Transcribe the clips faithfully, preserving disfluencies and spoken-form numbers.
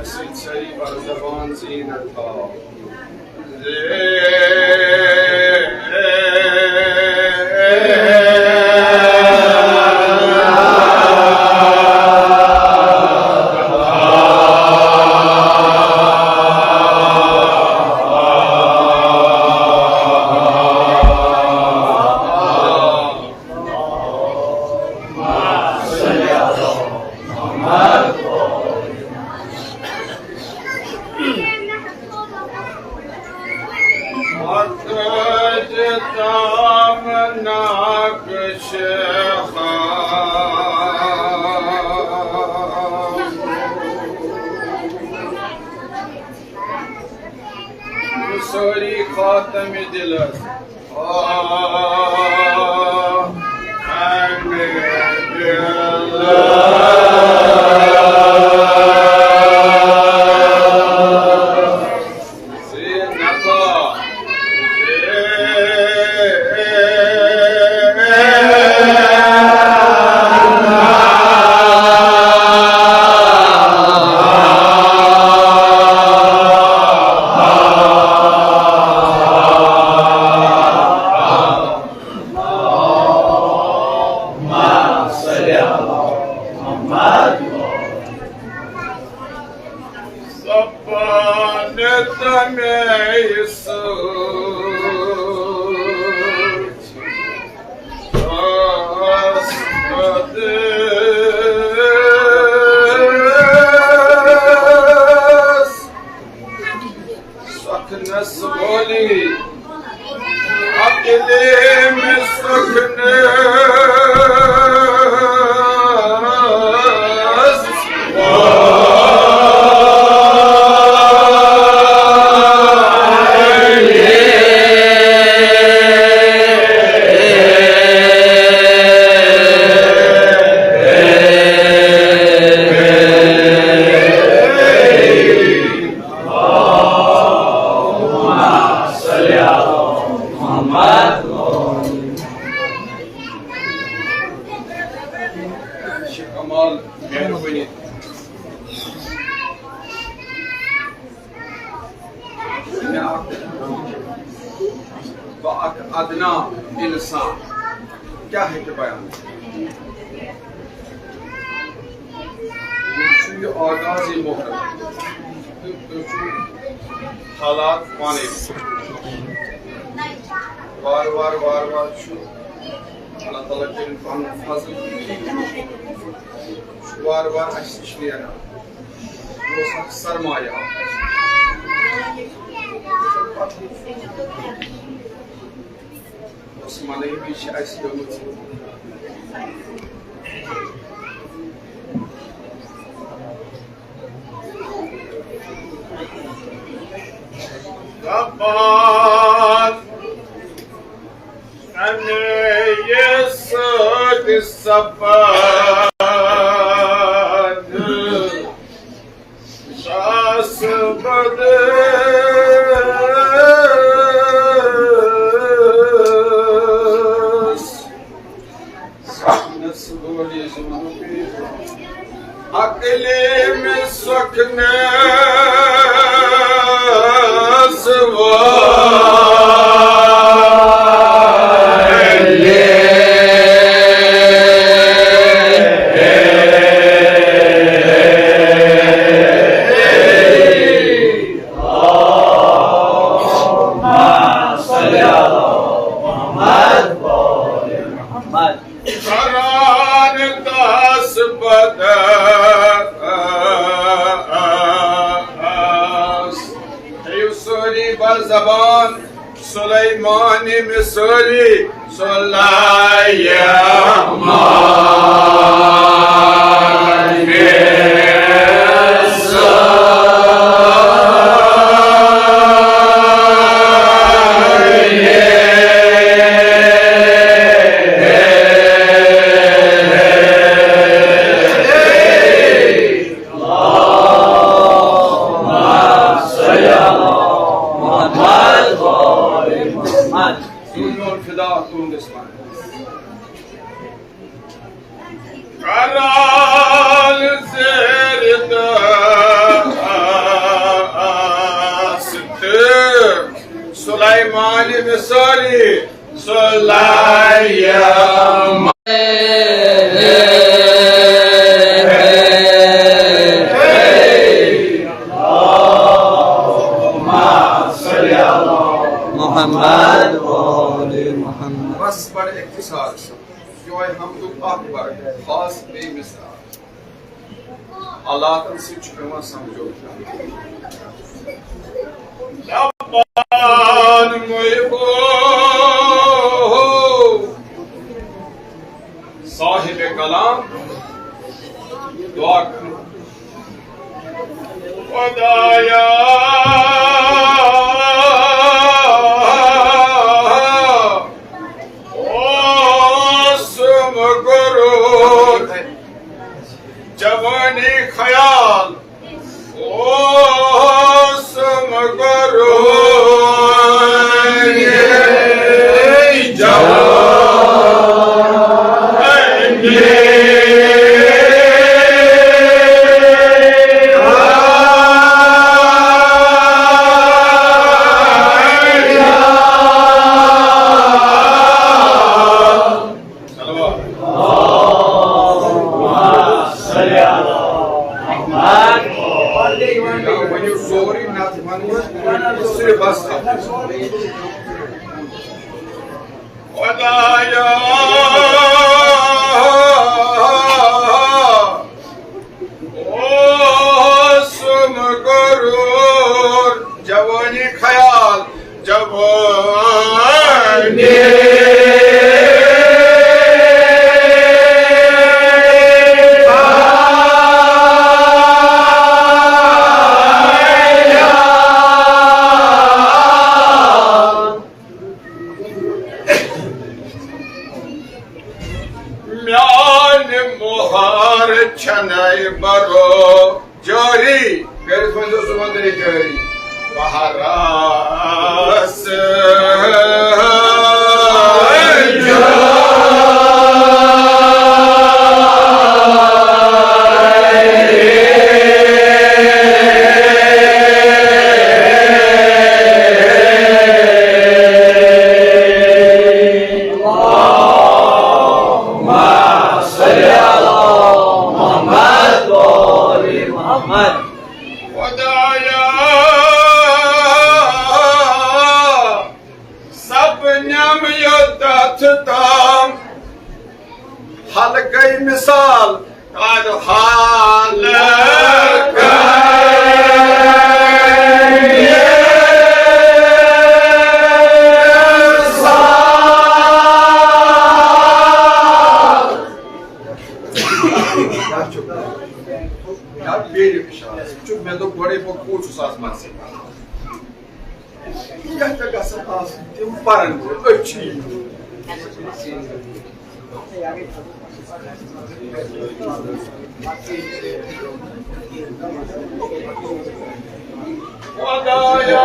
سۭتۍ سٲری بر زبان زیٖنت تھاو۔ سٲری خاتم دلس۔ سۄکھنَس وٲلی، اَکھ علم سۄکھنَس۔ کمال مہربٲنی۔ مےٚ اکھ، بہٕ اکھ ادنا انسان کیٛاہ ہیٚکہِ بیان کٔرِتھ؟ وۄنۍ چھُ یہِ آغازٕے محرم۔ تہٕ تُہۍ چھِو حالات پانَے وٕچھان۔ وارٕ وارٕ، وارٕ وارٕ چھُ اللہ تعالیٰ کٔرِن پَنُن فضل۔ چھُ وارٕ وارٕ اَسہِ نِش نیران۔ یہِ اوس اَکھ سرمایہ اَکھ۔ اوس منٲومٕتۍ چھِ اَسہِ گٔمٕژ۔ دپان، اَمے یہِ سۭتۍ سپد۔ شاہ سبدس سخنس وٲلِس عقلِ مےٚ سخنس وٲلِس۔ کران دس بدس۔ ہیٚیِو سٲری بر زبان سلیمان مثٲلی۔ سلیمان مثٲلی۔ میون فدا تُہنٛدِس پانَس۔ کران زیر دس۔ مالِ مثالی سُلیم۔ اللهم صل علی محمد و آل محمد۔ بس بڑٕ اختصار سان۔ یہوے حمدُک اکھ بڑٕ خاص بے مثال۔ حالاتن سۭتۍ چھُ پٮ۪وان سمجھوتہٕ کرُن۔ دپان محبو صاحب کلام دعا کرو۔ خدایا، اوسُم غرور جوانی خیال، اوسُم غرور جوانی۔ صلوات۔ اللهم صل علی محمد۔ ؤنِو سورُے، نتہٕ ونہٕ بہٕ صرف بس۔ خدایا، اوسُم غرور جوانی خیال جوانی۔ میانہِ مۄہر چھنَے برو جٲری، کٔرِتھ ؤنۍزیو سُہ وۄنۍ تیٚلہِ جٲری۔ بہرس خدایا، سپنم یوٚتتھ تام حلقے مثال، قد حلقے مثال۔ کیٛاہ چھُ؟ یہِ ہا پیرِ وٕچھان۔ یہِ چھُ، مےٚ دوٚپ گۄڈَے، بہٕ کوٗت چھُس آز مَزٕ۔ یَتھ چھےٚ گژھان آسٕنۍ تِم پَرَن وٲلۍ، أتھۍ چھِ یہِ۔ خۄدایا۔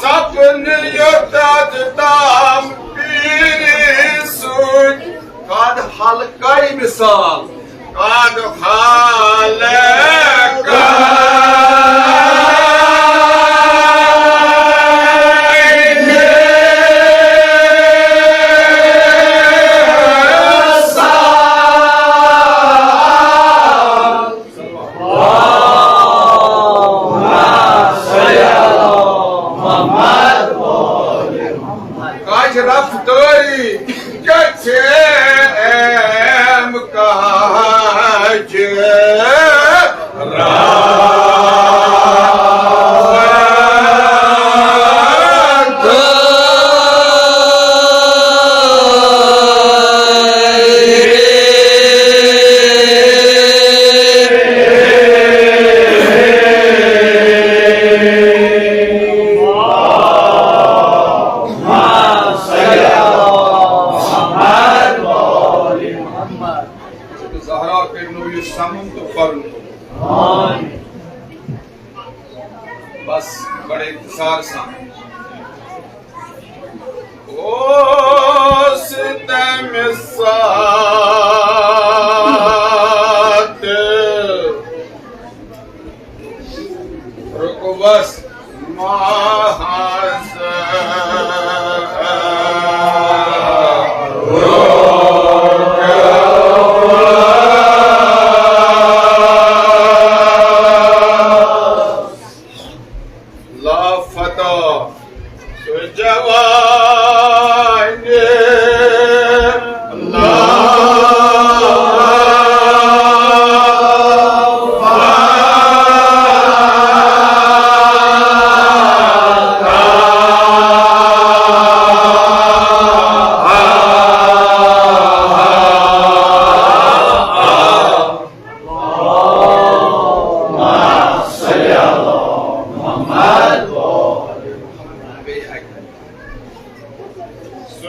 سپنہٕ یوٚتتھ تام پیٖری سۭتۍ، قد حلقے مثال، قد حلقے مثال۔ کج رفتاری گژھِ اَمہِ کج رفتاری۔ زہرا کٔرِنو یہِ سَمُن تہٕ پَرُن۔ بس، بڑے اختصار سان۔ اوس تمہِ ساتہٕ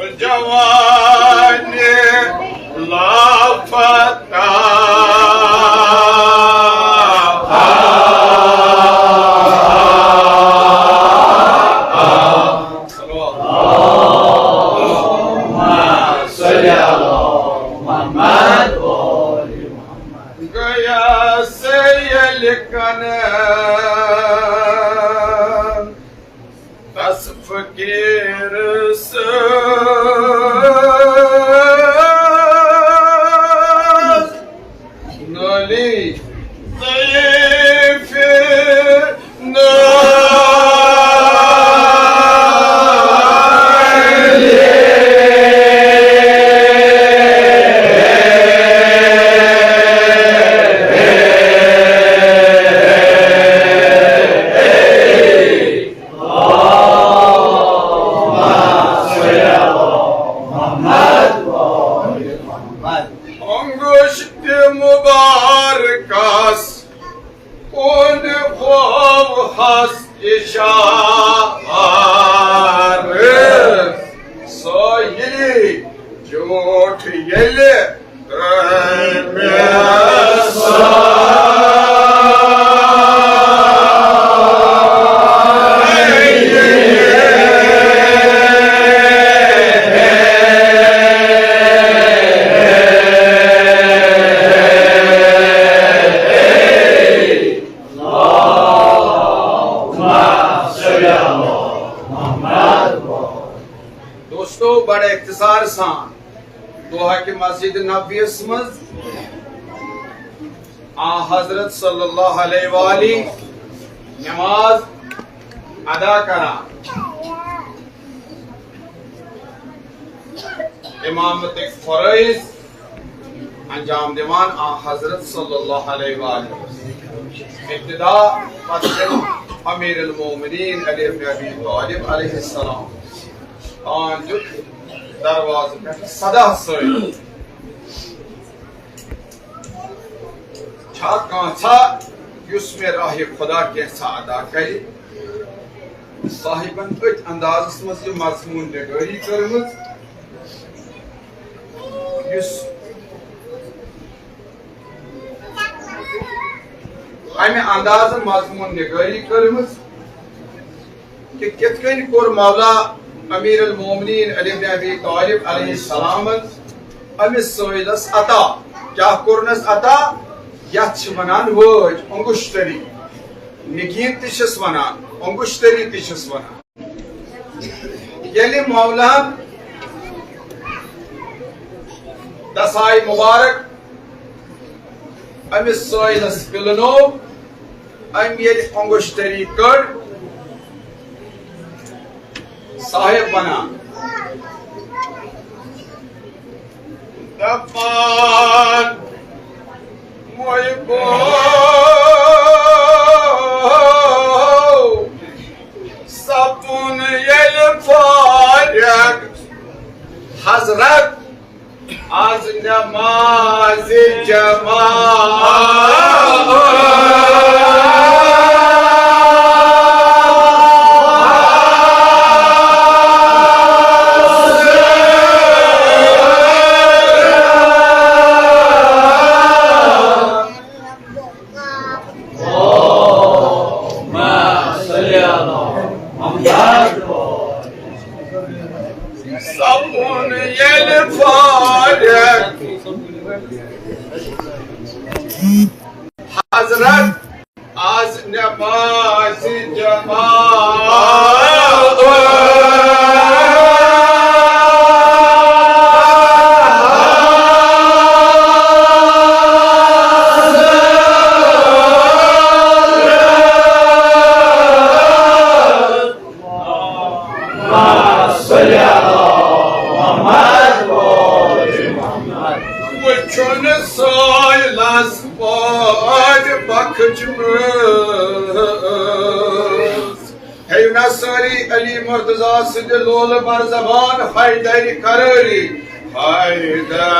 جوانِ لاپتہ۔ اللهم صل على محمد وآل محمد۔ گیا سیل کنن تس فقیر سٕنٛز نٲلی ضعیف نٲلی۔ انگشت مبارکس کن خوف ہست اشار، سایلی جوٹ ییٚلہِ دوستو، بڑے اختصار سان، دوہا کہ مسجد نبویس منٛز آ حضرت صلی اللہ علیہ وآلہ نماز ادا کران، امامت فرائض انجام دِوان آ حضرت صلی اللہ علیہ وآلہ وسلم۔ ابتدا پتہٕ امیر المومنین علی ابن ابی طالب علیہ السلام۔ تان دیُت دروازٕ پٮ۪ٹھ صدا سۭتۍ، چھا کانٛژھا یُس مےٚ راہِ خدا کینٛژھا ادا کرِ؟ صاحبن أتھۍ اندازس منٛز یہِ مضموٗن نگٲری کٔرمٕژ، یُس امہِ اندازٕ مضموٗن نگٲری کٔرمٕژ، کہ کِتھ کٔنۍ کوٚر مولا امیر المومنین علی بن ابی طالب علیہ السلامن أمِس سٲیلس عطا۔ کیٛاہ کوٚرنس عطا؟ یتھ چھِ ونان وٲج، انگشتری۔ نگین تہِ چھِس ونان، انگشتری تہِ چھِس ونان۔ ییٚلہِ مولاہن دساے مبارک أمِس سٲیلس پِلنوو، أمۍ ییٚلہِ انگشتری کٔڑ، صاحب ونان، دپان، محبو، سپُن ییٚلہِ فارغ حضرت از نماز جماعت۔ سپُن ییٚلہِ فارغ حضرت از نماز جماعت۔ وٕچھُن سٲیلس پٲٹھۍ بخچمٕژ۔ ہیٚیِو نا سٲری علی مرتضیٰ سٕنٛدِ لولہٕ بر زبان حیدر قرٲری۔ حیدر۔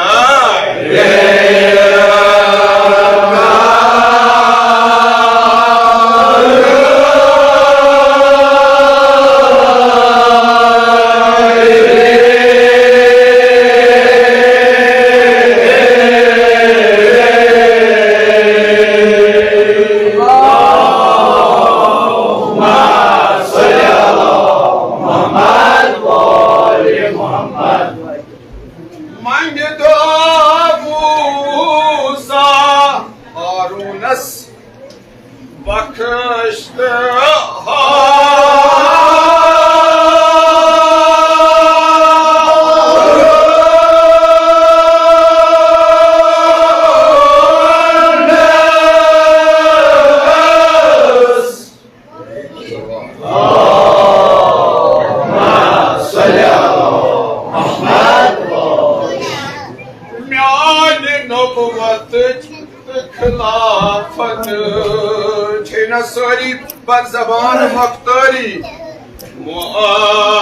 نبوتٕچ تہٕ خلافت چھے نہ سٲری بر زبان مختٲری۔ مؤخر۔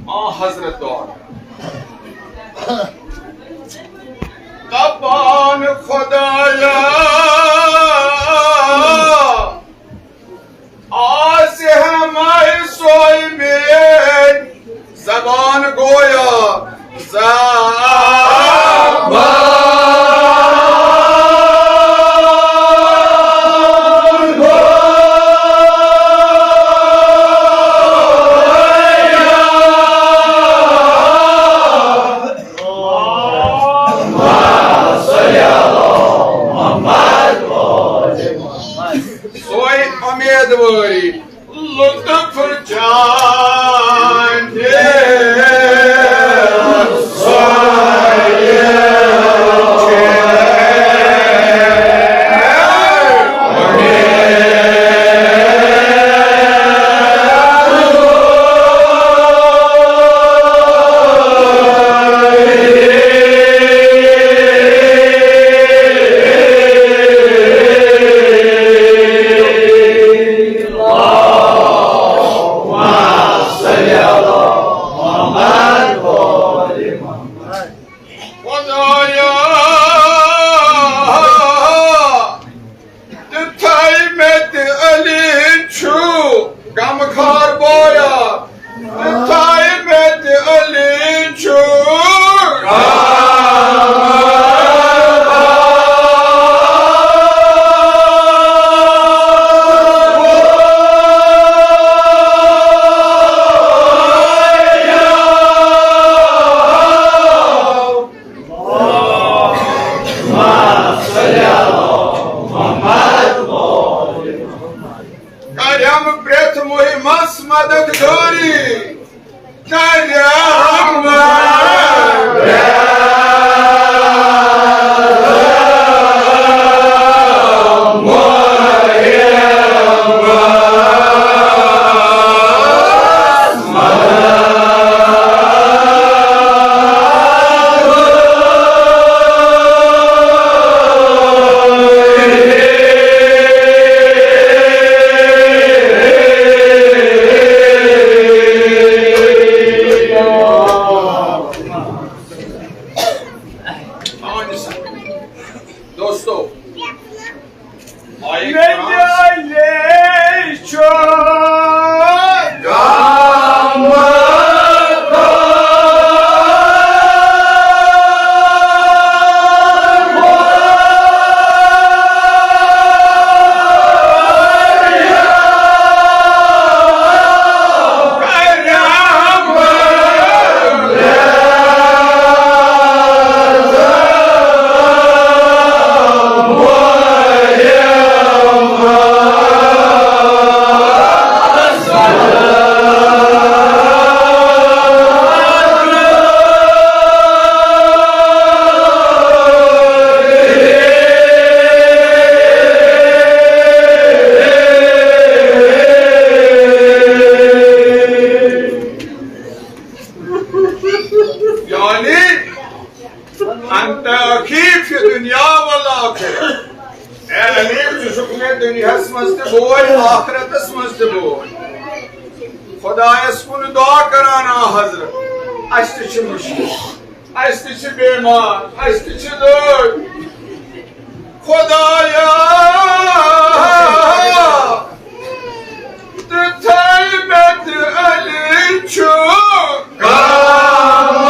آ حضرت دعا۔ دپان خدایا، آز ہمائی سوئی میٲنۍ زبان گویا۔ زبان گویا۔ سوے امیدواری لطف چاندے۔ خدایا، تہٕ تھٲے مےٚ تہِ علی چھُ غمخار بویا۔ تہٕ تھٲے مےٚ تہِ علی چھُ غمخار۔ کرم پرٛٮ۪تھ مُہِمس مدد دٲری۔ کرم پرٛٮ۪تھ دوستو، آیہِ مےٚ قرآن۔ دِلے چھُ غم۔ یعنی انت اخی فی دنیا والآخرہ۔ اے امیر، ژٕ چھُکھ مےٚ دُنیاہس منٛز تہِ بوے، آخرتس منٛز تہِ بوے۔ خدایس کُن دعا کران، آ حضرت، اسہِ تہِ چھِ مُشکل، اسہِ تہِ چھِ بیمار، اسہِ تہِ چھِ دٲدۍ۔ خدایا، تہٕ تھٲے مےٚ تہِ علی چھُ غم۔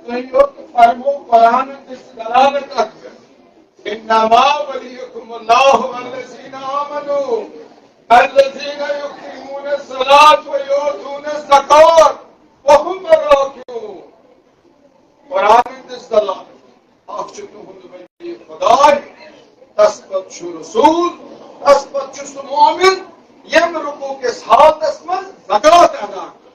تُہۍ یوت فرمو قرآن دِژ دلالت اتھ پٮ۪ٹھ۔ انما ولیکم اللہ والذین آمنوا الذین یقیمون الصلاۃ و یؤتون الزکاۃ وهم راکعون۔ قرآن دِژ دلالت۔ اکھ چھُ تُہُنٛد ولی خداے، تس پتہٕ چھُ رسول، تس پتہٕ چھُ سُہ مومن، ییٚمۍ رکوع کِس حالتس منٛز زکوٰۃ ادا کٔر۔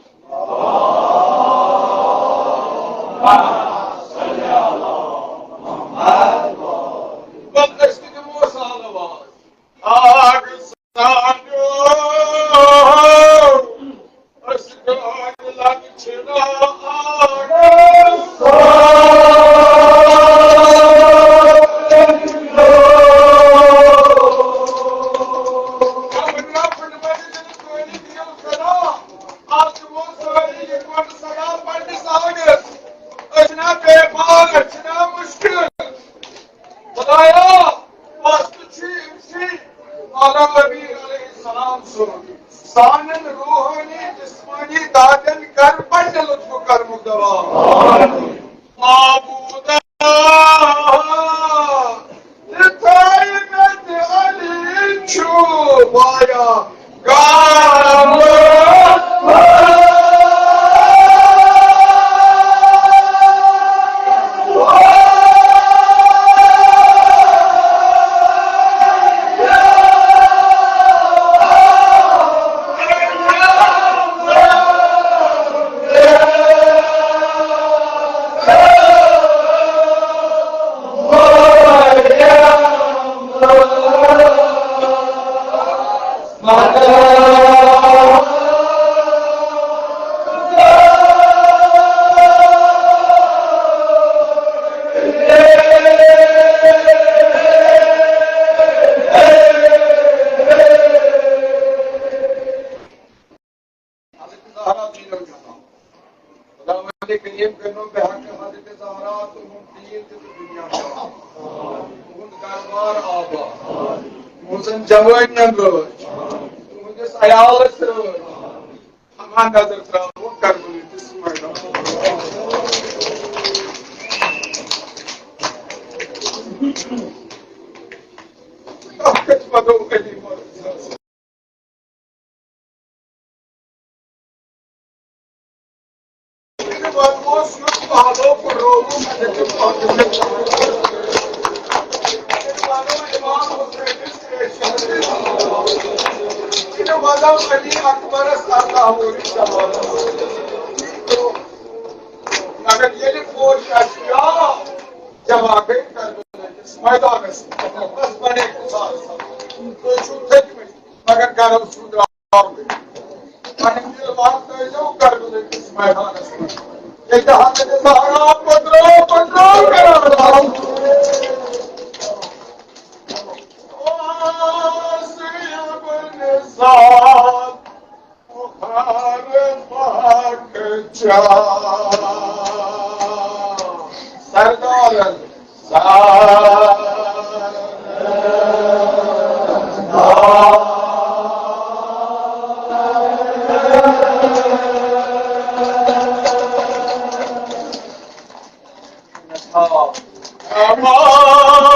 وۄنۍ أسۍ تہِ دِمو سہل آواز۔ آگ سانیو، أسۍ گاڑِ لَگہٕ چھِنہ آگ سانیو۔ رَبَن رَبَن مَجِدَن قٲلِب یِم خدا، آز دِمو سٲری یِکوَٹہٕ صدا پنٛنِس آگَس۔ أسۍ چھِنہ بے پار، أسۍ چھِنہ مُشکِل۔ خدایا، واسطہٕ چھُ أمسٕے اعلیٰ نبی علیہ السلام سُنٛد، سانٮ۪ن روحٲنی جسمٲنی دادٮ۪ن کر پننہِ لطفہٕ کرمُک دوا۔ معبودا، تِتھے مےٚ تہِ علی چھُ وایا۔ حضرت زہرا دینُک جواب۔ خداوند کریم کٔرِنو بے حق حضرت زہرا تُہُنٛد دین تہِ تہٕ دُنیا تہِ آباد۔ تُہُنٛد گرٕ بار آباد۔ تُہٕنٛزن جوٲنٮ۪ن رٲچھ۔ تُہٕنٛدِس عیالس رٲچھ۔ اما نظر ترٛاوو کربلہٕ کِس میدانس۔ تَتھ پٮ۪ٹھ وَنو علی محمد۔ مگر ییٚلہِ فوج اَسہِ آو، جمع گٔے کربلہٕ کِس میدانس۔ بس بنے خۄدایَس حوالہٕ۔ تُہۍ چھِو تھٔکمٕتۍ، مگر گرو چھُو درٛاو۔ پنٕنۍ دِل واتنٲیزیو کربلہٕ کِس میدانس منٛز۔ ییٚتہِ حضرت زہرا پٔترو پٔترو کران۔ او سید نثار بخار پاک چا سردارن سردار۔ امان۔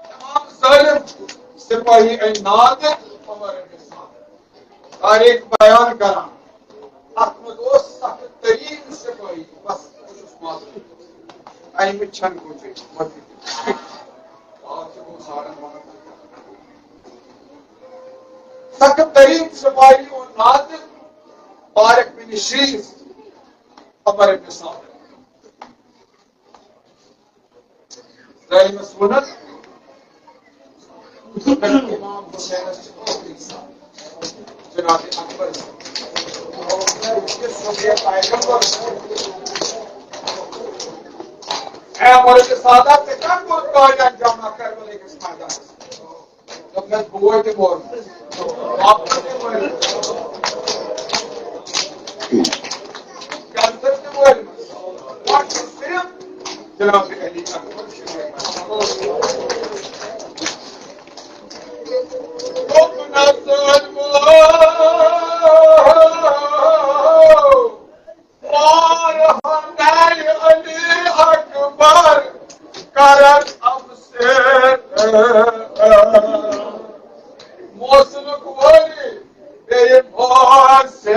تمام ظٲلِم سپٲہی أمۍ نادِر عمر أمِس تاریخ بیان کران۔ اتھ منٛز اوس سخت تریٖن سپٲہی، بس بہٕ چھُس معذرت۔ امہِ چھنہٕ کُنہِ جایہِ۔ سخت تریٖن سپاہی اوس نادِر طارق بن شیس عمر ابن سعد۔ ترٛیٚیِمس ووٚنُن، امام حسینس چھِ ٲخری سال، جناب اکبر۔ یُس پیغمبر، اے مرد سادہ، ژےٚ کیٛاہ کوٚرُتھ کاٹن جمع کربلہٕ کِس میدانس؟ دوٚپنس، بوے تہِ مورمُت، بابہٕ تہِ مٔرِتھ، سُنٛدُک وٲرۍ بیٚیہِ باسہِ۔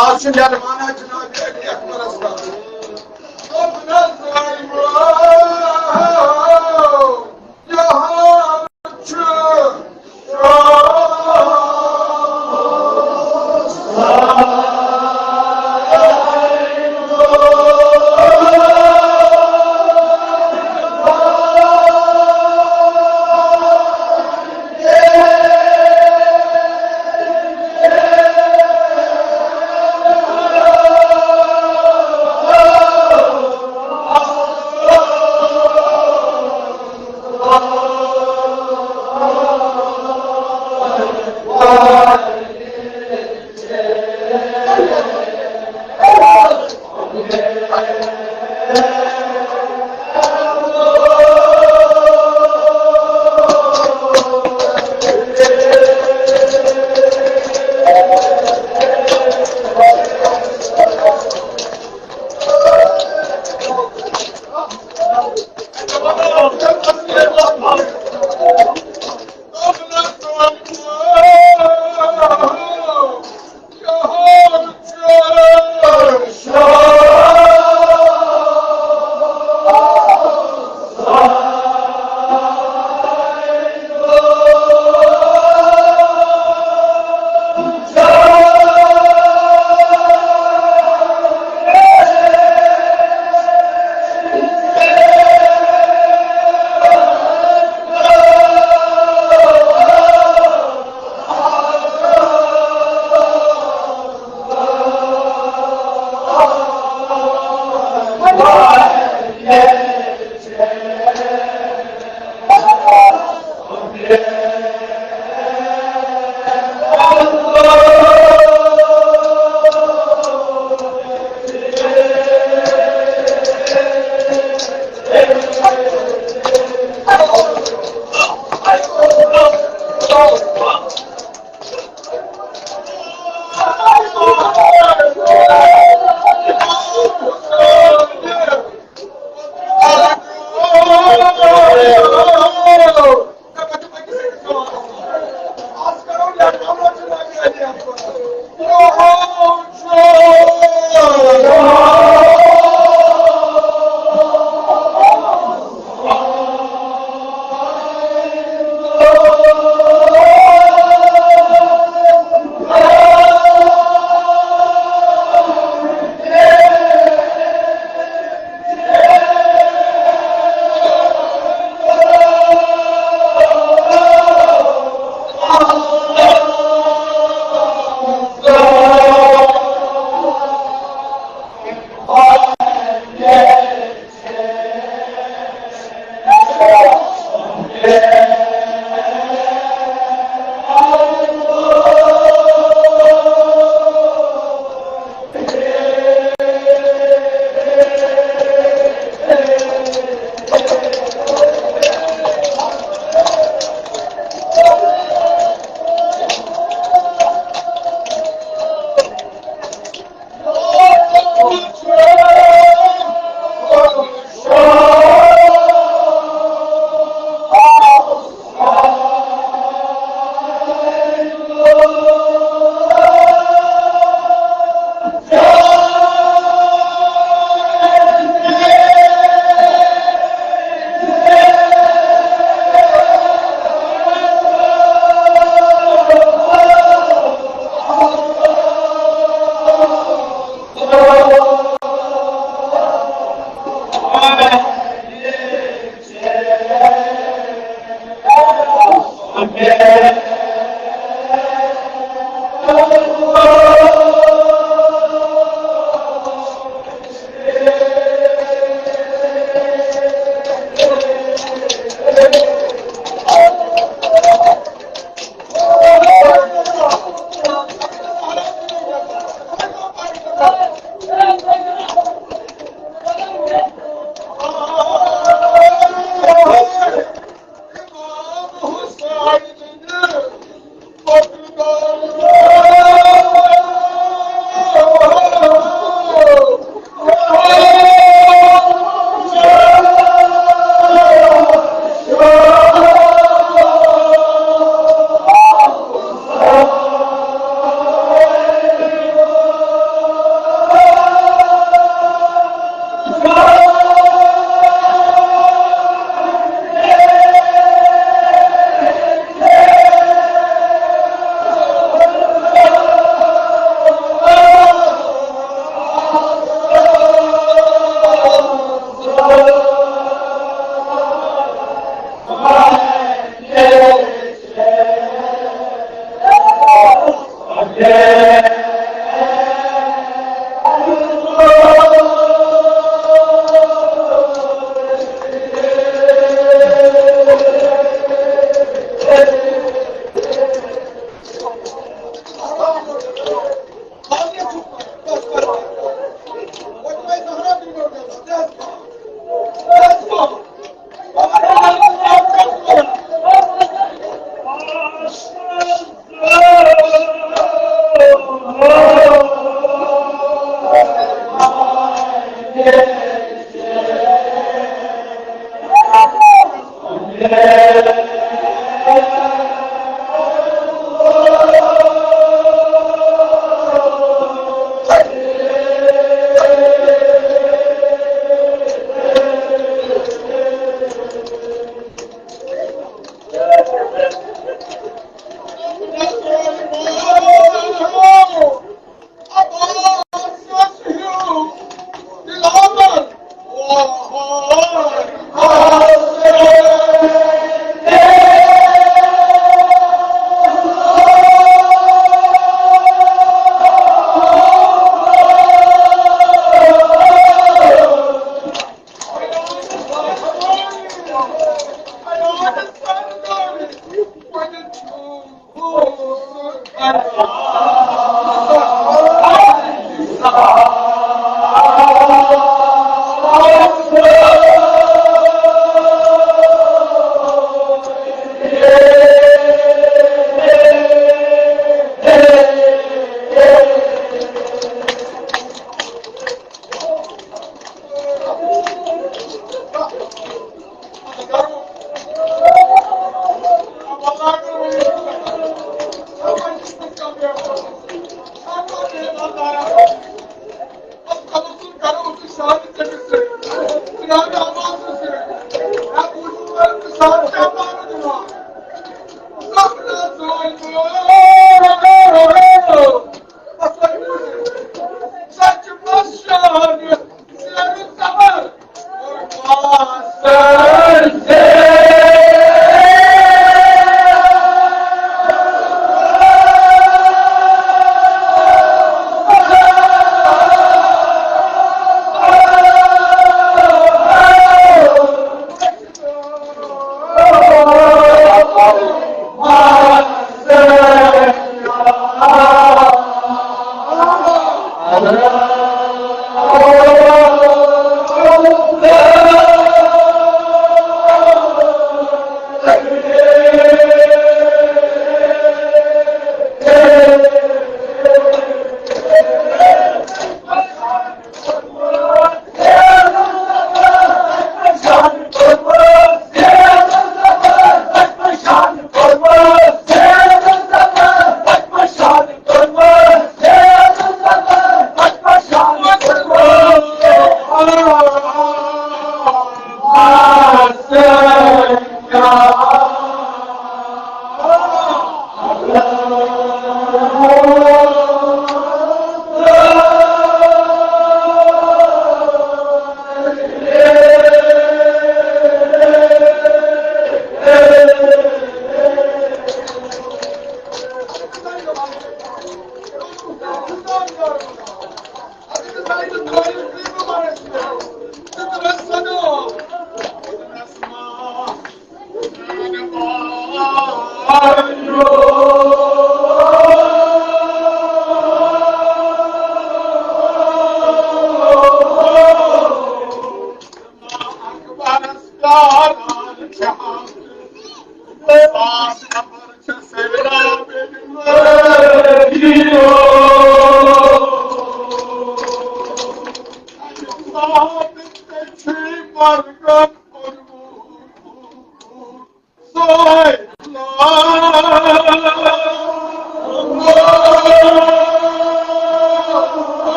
آز چھُ مہمان جناب علی اکبرس کرُن۔